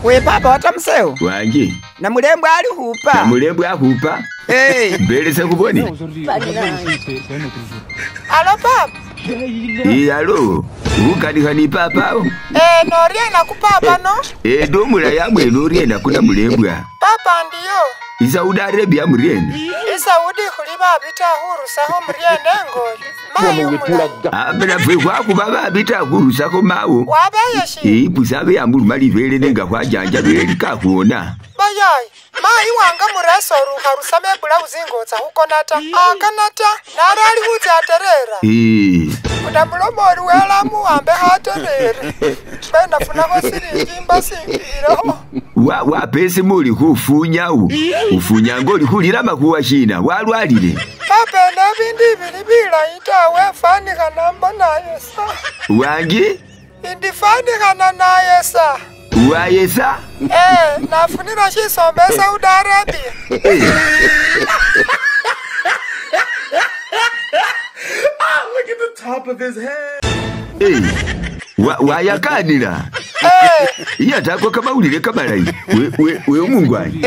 We papa watamusewo Wangi. Namulembwa ali khupa. Namulembwa akhupa. Hey. Mbelese khubone. Alo papa. Alo. Ukanikha ni papawo. Noriena kupapa no? Ndi omulayi amwene oriena kuna mulembwa. Papa ndiyo. Isaudi Arabia muriena. Isaudi khuli babita khurusakho muriena engoyo. Mayi umulayi. Ambe nafwe khwakhuba babita khurusakho mawo. Wabeye shi? Ibusa abe yamuluma libele nenga khwajanjabile likakhuwona. Bayayi, mayi wanga muresa orukharusamo ebulausi ngotsa khukona ta. Akana ta, nari ali khutsa aterera. Unamuloma ori wela amuwambe khaterere. Mbe nafunakho silingi mbasingilekho. Wapesi muli khufunyawo. Ufunyanga oli khulila makhuwa shina, walwalile. Papa ene bindu ibili bilayi tawe, fanikhana mbo nayesa. Wangi? Indi fanikhana nayesa. Wayesa? Nafunila shisombe Saudi Arabia. Look at the top of his head. Wayakanila. Iyatakwa kamawulile kamalayi. We umungwanyi.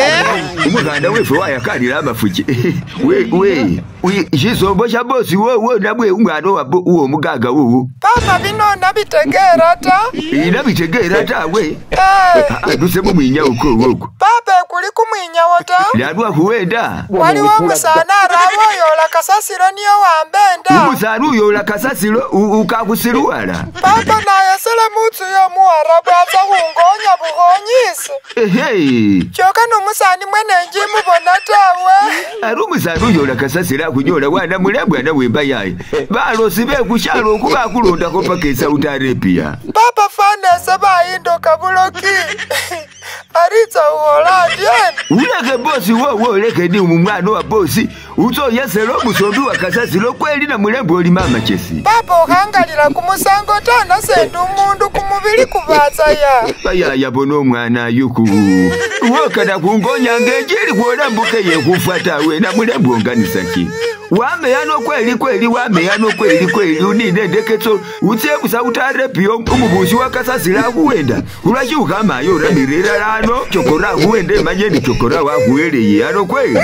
Umukhanda wefwe wayakanila amafuki. We shisombo sha bosi wowo nabwe umwana wa omugaga wowo. Papa bino nabitegera ta. Nabitegera tawe. Adusemo mwinyawo kowoko. Papa kuli kumwinyawo ta. Nalwa khuwenda. Waliwo omusana araba oyola kasasilo niyo wambenda. Umusana uyola kasasilo ukakusiluwala. Papa nayesele mutsu yomuwarabu atsa khungonya bukhonyisi. Kyoka nomusani mwene njimubona tawe. Ari omusana uyola kasasilo akhunyola wana mulembwana wemba yaye. Balosi bekushalo okhuba khulondakho paka eSaudi Arabia. Papa fanese bayindoka buloki. Aritsa ukhola atyena. Ulekhe bosi wowo ulekhe ni umwana wa bosi. Utsoyesela omusombi wa kasasilo kweli na mulembwa oli mama chesi. Papa ukhangalila kumusango ta nasende umundu kumubili kubatsa ya. Bayaya bona omwana yuku. Wokana khungonyanga enjili khwola mbuka yekhufwa tawe na mulembwa onganisaki. Wameyano kweli kweli wameyano kweli kweli unine ndeketso utse Saudi Arabia umubusi wa kasasilo akhuwenda. Khulwashi ukhamayo uramirira lano chokora akhuwenda emanye ni chokora wakhuweleye ano kweli.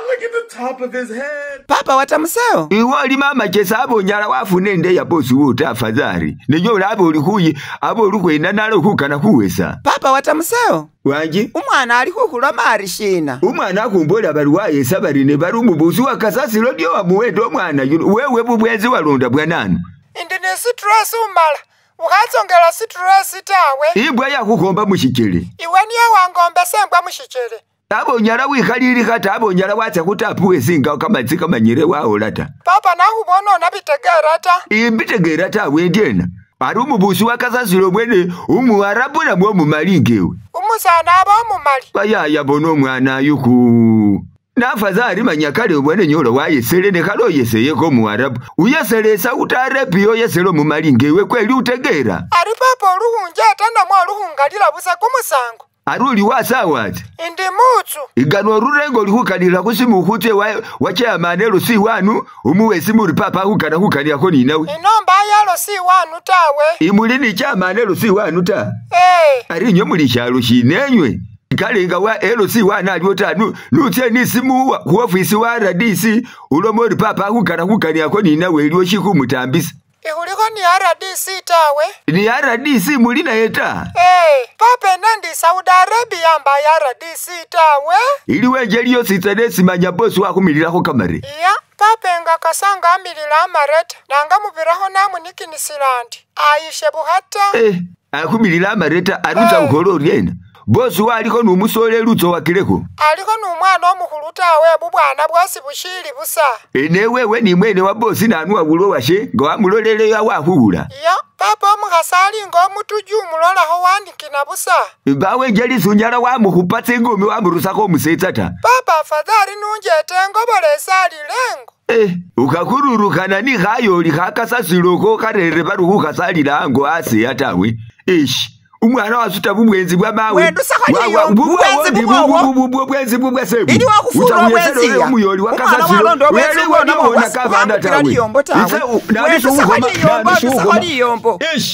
Look at the top of his head. Papa watamusewo. Iwe oli mama chesa abo onyala wafuna ende ya bosi wo ta afadhali. Nenyola abo oli khuyi abo oli khwena nalo khukana khuwesa. Papa watamusewo. Wangi? Umwana ali khukhuloma ari shina. Umwana akhumbola bari wayesa bari ne bari umubusi wa kasasilo ndio wamuwenda omwana yuno. Wewe bubwenzi walonda bwananu. Indi ni stress umala. Ukhatsongela stress tawe. Imbwa yakhukhomba mushichele. Iwe niye wangombe sembwa mushichele. Abo onyala wikhalili ta abo onyala watsa khutapu wesinga kamatsi kamanyire wawola ta. Papa nakhubona onabitegera ta. Imbitegera tawe ndyena. Ari umubusi wa kasasilo mwene umuwarabu namwe omumalinga ewe. Umusana aba omumali. Bayaya bona omwana yuku. Nafazari manya kale obwene nyola wayesele ne khalo yeseyeko omuwarabu. Uyesele Saudi Arabia oyesele omumalinga ewe kweli utegera. Ari papa olukhunja ata namwe olukhungalila busa kumusango. Aruli wasawati. Indi mutsu. Igano rurengo likhukanila khusimu khutse wa chairman LC wanu umuwe simu uri papa khukana khukaniakho ninawe. Inomba ya LC wanu tawe. Imuli ni chairman LC wanu ta. Ari inywe muli shalo shinenywe. Kalenga wa LC wana aliwo ta nutse ni simu ku ofisi wa RDC ulomo uri papa khukana khukaniakho ninawe iliwo shikhumutambisa. Ikhulikho ni RDC tawe. Ni RDC muli naye ta. Papa nandi Saudi Arabia mba ya RDC tawe. Iliwe njeliyo sitsene simanya bosi wakhumililakho kamare. Iya, papa nga kasanga amilila amareta. Nanga mubirakho namunikinisila ndi. Ayishe bukhata. Akhumilila amareta arutsa khukhola oryena. Bosi walikho n'umusole lutso wakilekho. Alikho n'umwana omukhulu tawe bubwana bwosi bushili busa. Newewe ni mwene wa bosi nanwa wulo washe nga wamuloleleyo wakhuwula. Iya, papa omukhasi ali nga omutuju umulolakho wanikina busa. Bawe njeli sunyala wamukhupa tsingumi wamurusakho omusetsa ta. Papa afadhali nunjete ngobola esali lengo. Ukhakururukhana ni khayoli khakasasilo kho kharere bari khukhasalila ango aseya tawe. Ish. Umwana wasuta bubwenzi bwa mawe. Wendusakho liyombo, bubwenzi bubwowo. Bubwenzi bubwasebu. Ili wakhufura obwenzi ya. Umuyoli Umwana wakasasilo. walonda obwenzi Wele bwona wabona kavanda wakhupila tawe. liyombo tawe. Ise Wendusakho liyombo, nandisho ndusakho liyombo. Ish.